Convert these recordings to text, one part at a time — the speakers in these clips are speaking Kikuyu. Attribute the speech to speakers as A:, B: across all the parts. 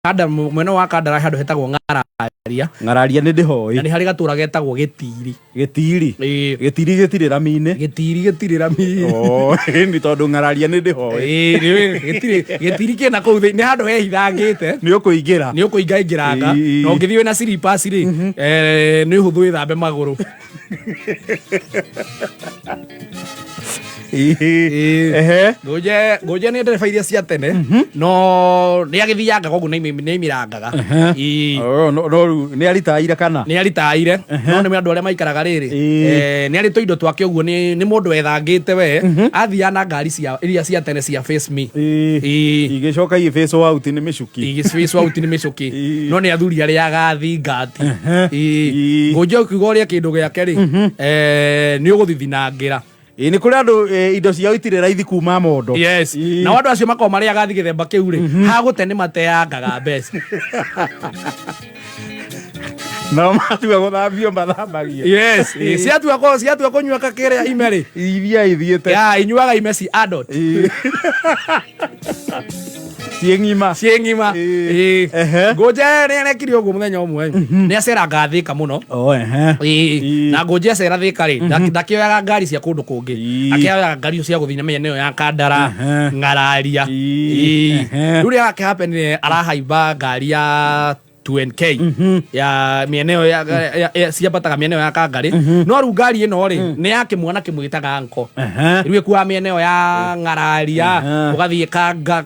A: Kanda mwena wa Kandara handũ hetagwo Ng'araria.
B: Ng'araria nĩ ndĩhoĩ.
A: Na nĩ harĩ gatũra getagwo Gĩtiri.
B: Gĩtiri.
A: Ĩĩ.
B: Gĩtiri gĩtirĩ rami-inĩ.
A: Gĩtiri gĩtirĩ rami.
B: Oh, nĩ tondũ Ng'araria nĩ ndĩhoĩ.
A: Ĩĩ, nĩ gĩtirĩ gĩtiri kĩna kũu thĩinĩ, nĩ handũ hehithangĩte.
B: Nĩ ũkũingĩra.
A: Nĩ ũkũingaingĩranga.
B: Ĩĩ.
A: Na ũngĩthiĩ wĩna slippers rĩ, nĩ ũhũthũ wĩthambe magũrũ.
B: Ĩĩ. Ehe.
A: Ngũnje ngũnje nĩ ndereba iria cia tene no nĩ agĩthiangaga ũguo nĩ aimirangaga. Ĩĩ.
B: Oh, no no rĩu nĩ aritaire kana?
A: Nĩ aritaire no nĩ andũ arĩa maikaraga rĩrĩ
B: Ĩĩ.
A: Nĩ arĩ tũindo twake ũguo nĩ mũndũ wethangĩte we athiaga na ngari cia iria cia tene cia face me.
B: Ĩĩ.
A: Ĩĩ.
B: Igĩcoka igĩ face out nĩ mĩcuki.
A: Igĩ face out nĩ mĩcuki.
B: Ĩĩ.
A: No nĩ athuri arĩa agathi ngati. Ĩĩ.
B: Ĩĩ.
A: Ngũnje ũkiuga ũrĩa kĩndũ gĩake rĩ nĩ ũgũthithinangĩra.
B: Ĩĩ nĩ kũrĩ andũ indo ciao itirĩ raithi kuma mondo.
A: Yes.
B: Ĩĩ.
A: Nao andũ acio makoragwo marĩ agathi gĩthemba kĩu rĩ, hagũte nĩ mateangaga mbeca.
B: Nao matua gũthambio mathambagia.
A: Yes. Ĩĩ, ciatua kũnyua kakĩrĩa ime rĩ.
B: Iria ithiĩte.
A: Ya, inyuaga ime ci adult.
B: Ĩĩ. Ciĩ ng'ima.
A: Ciĩ ng'ima.
B: Ĩĩ.
A: Ĩĩ.
B: Ehe.
A: Ngũnje nĩ arekire ũguo mũthenya ũmwe. Nĩ aceranga Thĩka mũno.
B: Oh, ehe.
A: Ĩĩ.
B: Ĩĩ.
A: Na Ngũnje acera Thĩka rĩ, ndakĩoyaga ngari cia kũndũ kũngĩ.
B: Ĩĩ.
A: Akĩoyaga ngari cia gũthiĩ na mĩena ĩyo ya Kandara,
B: Ehe.
A: Ng'araria.
B: Ĩĩ.
A: Ĩĩ.
B: Ehe.
A: Rĩu rĩrĩa gakĩhappen nĩ arahaimba ngari ya 2NK ya mĩena ĩyo ciambataga mĩena ĩyo ya Kangarĩ. No rĩu ngari ĩno rĩ, nĩ ya kĩmwana kĩmwĩtaga nko.
B: Ehe.
A: Rĩu ĩkuaga mĩena ĩyo ya Ng'araria, ũgathiĩ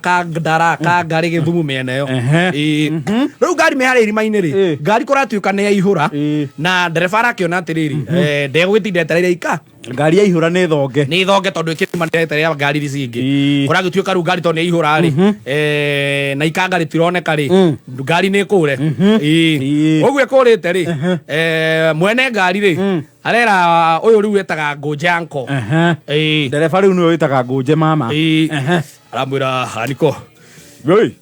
A: Kandara, Kangarĩ, Gĩthumu mĩena ĩyo.
B: Ehe.
A: Ĩĩ. Rĩu ngari me harĩa irima-inĩ rĩ,
B: Ĩĩ.
A: ngari kũratuĩka nĩ yaihũra
B: Ĩĩ.
A: na ndereba arakĩona atĩrĩrĩ, ndegũgĩtinda etereire ika
B: Ngari yaihũra nĩ thonge.
A: Nĩ thonge tondũ ĩkĩrima ndetere ngari ici ingĩ.
B: Ĩĩ.
A: Kũragĩtuĩka rĩu ngari tondũ nĩ yaihũra rĩ, na ikanga rĩtironeka rĩ, ngari nĩ ĩkũre. Ĩĩ.
B: Ĩĩ.
A: Ũguo ĩkũrĩte rĩ, mwene ngari rĩ arera ũyũ rĩu etaga Ngũnje anko.
B: Ehe.
A: Ĩĩ.
B: Ndereba rĩu nĩwe wĩtaga Ngũnje mama.
A: Ĩĩ.
B: Ehe.
A: Aramwĩra haniko
B: Oi.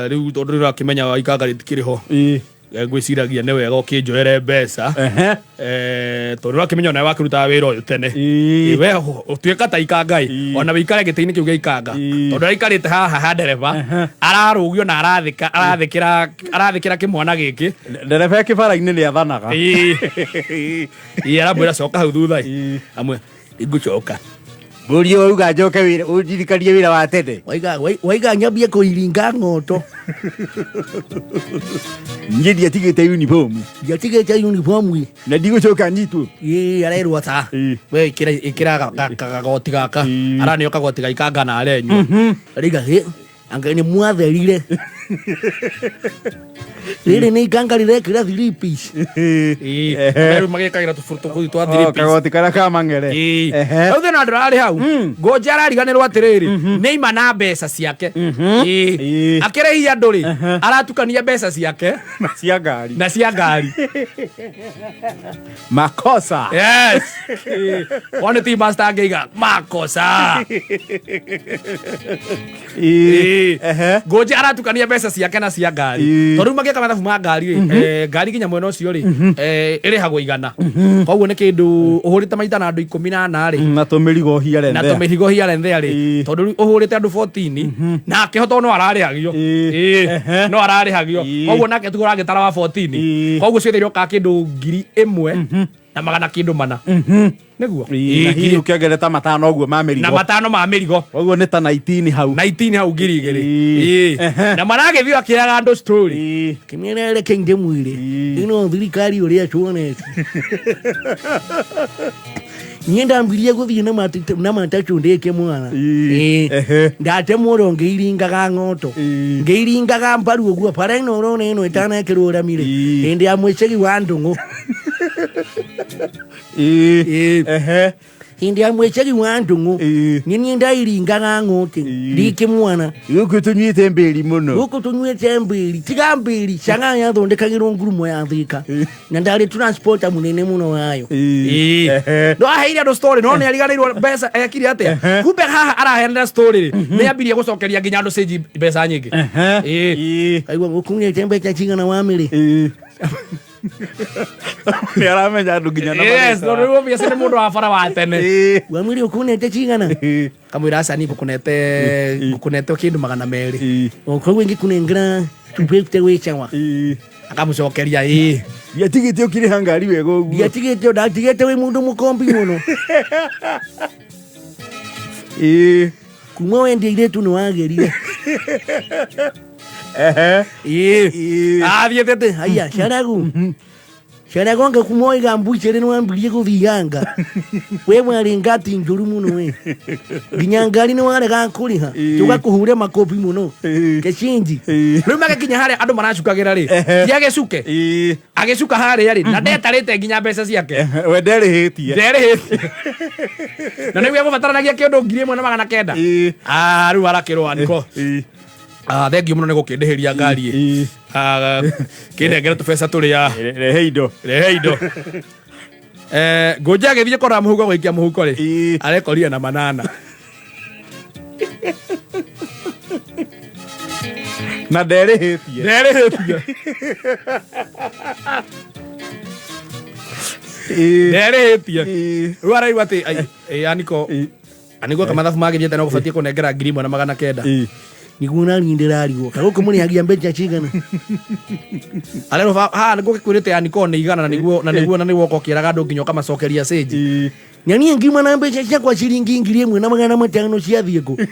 A: Rĩu tondũ rĩu ũrakĩmenya ikanga rĩtikĩrĩ ho.
B: Ĩĩ.
A: Ngwĩciragia nĩ wega ũkĩnjoere mbeca.
B: Ehe.
A: Tondũ ũrakĩmenya onawe wakĩrutaga wĩra ũyũ tene.
B: Ĩĩ.
A: Ĩ, we ũtuĩka ta ikanga ĩ
B: Ĩĩ.
A: ona wĩikare gĩtĩ-inĩ kĩu gĩa ikanga.
B: Ĩĩ.
A: Tondũ aikarĩte haha ha ndereba
B: Ehe.
A: ararũgio na arathĩka arathĩkĩra arathĩkĩra kĩmwana gĩkĩ.
B: Ndereba e kĩbara-inĩ nĩ athanaga.
A: Ĩĩ. Ĩĩ, aramwĩra coka hau thutha ĩ.
B: Ĩĩ.
A: Amwe ingũcoka.
C: Mũriũ wauga njoke wĩra ũndirikanie wĩra wa tene.
D: Waiga nyambie kũiringa ng'oto.
C: Niĩ ndiatigĩte uniform.
D: Ndiatigĩte uniform.
C: Na ndigũcoka nyitwo.
D: Ĩĩ arerwo ta.
B: Ĩĩ.
A: We ĩkĩra ĩkĩra kagoti gaka.
B: Ĩĩ.
A: Araneo kagoti ga ikanga na arenyua.
D: Araiga hĩ anga nĩ mwatherire. Rĩrĩ nĩ ikanga rĩrekĩra three piece.
A: Ĩĩ. Rĩu magĩkagĩra tũburu tũkũthi twa three
B: Oh,
A: piece.
B: kagoti karĩa ka mang'ere.
A: Ĩĩ.
B: Ehe.
A: Rĩu thĩna ndũrarĩ hau Ngũnje arariganĩrwo atĩrĩrĩ nĩ ima na mbeca ciake. Ĩĩ.
B: Ĩĩ.
A: Akĩrĩhia andũ rĩ aratukania mbeca ciake
B: Na cia ngari.
A: Na cia ngari.
B: Makosa.
A: Yes. Ĩĩ. Wone ti master angĩiga makosa.
B: Ĩĩ.
A: Ĩĩ.
B: Ehe.
A: Ngũnje aratukania mbeca ciake na cia ngari.
B: Ĩĩ.
A: Tondũ rĩu magĩka mathabu ma ngari rĩ, ngari nginya mwena ũcio rĩ, ĩrĩhagwo 100. Koguo nĩ kĩndũ ũhũrĩte maita na andũ 14 rĩ.
B: Na tũmĩrigo here
A: Na
B: and there.
A: tũmĩrigo here and there rĩ.
B: Ĩĩ.
A: Tondũ rĩu ũhũrĩte andũ 14 nake ho tondũ no ararĩhagio.
B: Ĩĩ.
A: Ĩĩ.
B: Ehe.
A: No ararĩhagio.
B: Ĩĩ.
A: Koguo nake tugo ũragĩtara wa 14.
B: Ĩĩ.
A: Koguo ciothe irĩokaga kĩndũ 1400 kĩndũ mana. Nĩguo.
B: Ĩĩ, na
A: Ĩĩ,
B: hihi ũkĩongerera ta matano ũguo ma
A: na
B: mĩrigo.
A: matano ma mĩrigo.
B: Ũguo nĩ ta 19 hau.
A: 19 hau 2000.
B: Ĩĩ.
A: Ĩĩ.
B: Ehe.
A: Na maragĩthiĩ akĩraga andũ story.
B: Ĩĩ.
D: Kĩmĩra reke ndĩmwĩre.
B: Ĩĩ.
D: Ĩno thirikari ũrĩa tuonete. Niĩ ndambirie gũthiĩ na matatũ ndĩ kĩmwana.
B: Ĩĩ.
D: Ĩĩ.
B: Ehe.
D: Ndatemwo ngĩiringaga ng'oto.
B: Ĩĩ.
D: Ngĩiringaga mbaru ũguo bara ĩno ũrona ĩno ĩtanekĩrwo rami rĩ.
B: Ĩĩ.
D: Hĩndĩ ya mwĩcegi wa ndũng'ũ.
B: Ĩĩ.
A: Ĩĩ.
B: Ehe.
D: Hĩndĩ ya mwĩcegi wa ndũng'ũ.
B: Ĩĩ.
D: Nĩ niĩ ndairingaga ng'ote.
B: Ĩĩ.
D: Ndĩ kĩmwana.
C: Gũkũ tũnyuĩte mbĩri mũno.
D: Gũkũ tũnyuĩte mbĩri tiga mbĩri cang'a yathondekagĩrwo ngurumo ya Thĩka na ndarĩ transporter mũnene mũno wayo.
B: Ĩĩ.
A: Ĩĩ.
B: Ehe.
A: No aheire andũ story no nĩ ariganĩirwo mbeca ekire atĩa. Kumbe haha araheanĩra story rĩ nĩ ambirie gũcokeria nginya andũ cĩnji mbeca nyingĩ.
B: Ehe.
A: Ĩĩ.
B: Ĩĩ.
D: Kaigua gũkunyĩte mbeca cigana wa mĩrĩ.
B: Ĩĩ. Nĩ aramenya andũ nginya na
A: Yes,
B: marĩtwa.
A: tondũ rĩu obviously nĩ mũndũ wa bara wa tene.
B: Ĩĩ.
D: Wa mĩrĩ ũkunĩte cigana.
B: Ĩĩ.
A: Kamwĩra aca niĩ ngũkũnete ngũkũnete kĩndũ 200.
B: Ĩĩ.
D: O koguo ingĩkũnengera 250 wĩ sawa.
B: Ĩĩ.
A: Akamucokeria ĩĩ.
B: Ndiatigĩte ũkĩrĩha ngari wega ũguo.
D: Ndiatigĩte ndatigĩte wĩ mũndũ mũkombi mũno.
B: Ĩĩ.
D: Kuma wendia irĩtu nĩ wagĩrire.
B: Ehe.
A: Ĩĩ.
B: Ĩĩ.
A: Athiĩte atĩ
D: Haya, caragu. Caragu anga kuma waiga mbucĩrĩ nĩ wambirie gũthianga. We warĩ ngati njũru mũno we. Nginya ngari nĩ warega kũrĩha.
B: Ĩĩ.
D: Tũgakũhure makobi mũno.
B: Ĩĩ.
D: Gĩcinji.
B: Ĩĩ.
A: rĩu magĩkinya harĩa andũ maracukagĩra rĩ,
B: Ehe.
A: ti agĩcuke.
B: Ĩĩ.
A: Agĩcuka harĩa rĩ, na ndetarĩte nginya mbeca ciake.
B: We nderĩhĩtie.
A: Nderĩhĩtie. Na nĩguo egũbataranagia kĩndũ 1900.
B: Ĩĩ.
A: Ah, rĩu arakĩrwo aniko.
B: Ĩĩ.
A: Ah, thengiũ mũno nĩ gũkĩndĩhĩria ngari ĩ.
B: Ĩĩ.
A: Ah, kĩnengere tũbeca tũrĩa.
B: Rehe indo.
A: Rehe indo. Eh, ngũnja agĩthiĩ kora mũhuko gũikia mũhuko rĩ,
B: Ĩĩ.
A: arekorire na manana.
B: Na nderĩhĩtie.
A: Nderĩhĩtie.
B: Ĩĩ.
A: Nderĩhĩtie.
B: Ĩĩ.
A: Rĩu araigua atĩ ai, ĩ, aniko
B: Ĩĩ.
A: aniko kamathabu magĩthiĩte no gũbatiĩ kũnengera 1900.
B: Ĩĩ.
D: Nĩguo naniĩ ndĩrarigwo. Kagũkũ mũrĩhagia mbeca cigana?
A: Arerwo haha nĩguo gĩkwĩrĩte aniko nĩ igana na nĩguo na nĩguo na nĩguo ũka ũkĩraga andũ nginya ũkamacokeria cĩnji.
B: Ĩĩ.
D: Na niĩ ngiuma na mbeca ciakwa ciringi 1500 ciathiĩ kũ?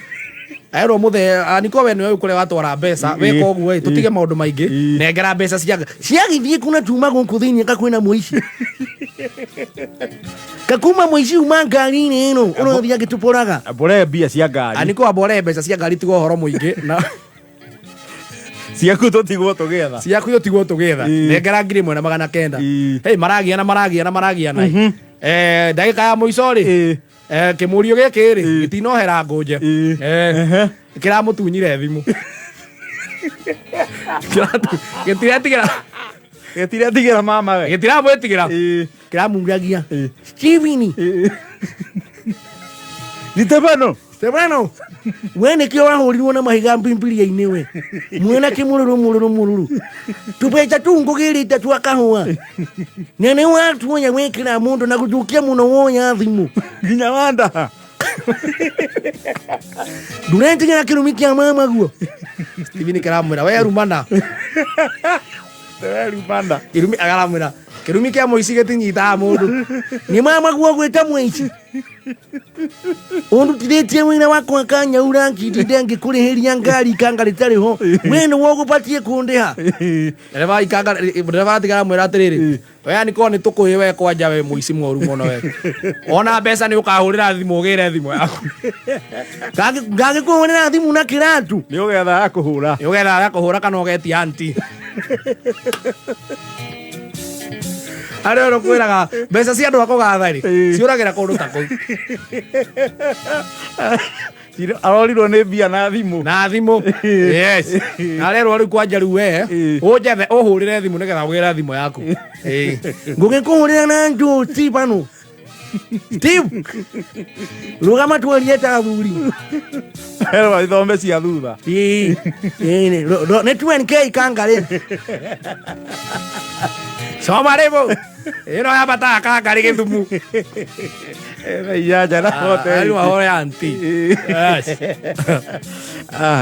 A: Arerwo mũthee aniko we nĩwe ũkũrĩa watwara mbeca weka ũguo ĩ tũtige maũndũ maingĩ
B: Ĩĩ.
A: nengera mbeca ciake.
D: Ciagĩthiĩ kũ na tuma gũkũ thĩinĩ ka kwĩna mũici? Kakuma mũici uma ngari-inĩ ĩno ũrothiĩ agĩtũporaga.
B: Mbore mbia cia ngari.
A: Aniko ambore mbeca cia ngari tiga ũhoro mũingĩ na
B: Ciaku tũtigwo tũgĩetha.
A: ciaku tũtigwo tũgĩetha.
B: Ĩĩ.
A: Nengera 1900.
B: Ĩĩ.
A: Hey, maragiana maragiana maragiana. Eh, ndagĩka ya mũico rĩ
B: Ĩĩ.
A: eh, kĩmũrio gĩkĩ rĩ
B: Ĩĩ.
A: gĩtinohera ngũnje.
B: Ĩĩ.
A: Eh,
B: Ehe.
A: kĩramũtunyire thimũ. Gĩtiretigĩra
B: Gĩtiretigĩra mama we.
A: gĩtiramwĩtigĩra.
B: Ĩĩ.
D: Kĩramuragia.
B: Ĩĩ.
D: Steven.
B: Ĩĩ. Nitebano.
D: Stefano, we nĩkĩo wahũrirwo na mahiga mbimbiria-inĩ we mwena kĩmũrũrũ mũrũrũ mũrũrũ tũbeca tũu ngũgĩrĩte twa kahũa na nĩ watuoya wekĩra mũndũ na gũthũkia mũno woya thimũ
B: Nginya wandaha.
D: ndũretigĩra kĩrumi kĩa mama guo
A: Steven kĩramwĩra we rumana.
B: We rumana.
A: Kĩrumi akaramwĩra kĩrumi kĩa mũici gĩtinyitaga mũndũ.
D: nĩ mama guo gwĩta mũici ũndutithĩtie wĩra wakwa kanyaura ngindinde ngĩkũrĩhĩria ngari ikanga rĩtarĩ ho we nĩwe ũgũbatiĩ kũndĩha
A: Ndereba ikanga ndereba atigara mwĩra atĩrĩrĩ we aniko nĩ tũkũĩ we kwanja we mũici mũru mũno we. Ona mbeca nĩ ũkahũrĩra thimũ ũgĩre thimũ yaku.
D: Ngagĩkũhũrĩra thimũ na kĩratu.
B: Nĩ ũgetha ya kũhũra.
A: Nĩ ũgetha ya kũhũra kana ũgetia anti. Arĩa ũrĩa kwĩraga mbeca cia andũ a kũgatha rĩ
B: Ĩĩ.
A: ciũragĩra kũndũ ta kũu
B: Arorirwo nĩ mbia na thimũ.
A: na thimũ. Yes. Na arerwo rĩu kwanja rĩu we
B: Ĩĩ.
A: ũnjethe ũhũrĩre thimũ nĩgetha ũgĩre thimũ yaku. Ĩĩ.
D: Ngũgĩkũhũrĩra na njũ Steve ano. Steve. Rũgama twarie ta athuri.
B: Erwo ithombe cia thutha.
D: Ĩĩ. Ĩĩ, nĩ 2NK kangarĩ.
A: Soma rĩmũ. Ĩno yambataga kangarĩ gĩthumu.
B: Ena inyanya na
A: Rĩu
B: hoteli.
A: ahore anti.
B: Ĩĩ.
A: Yes.
B: Ah.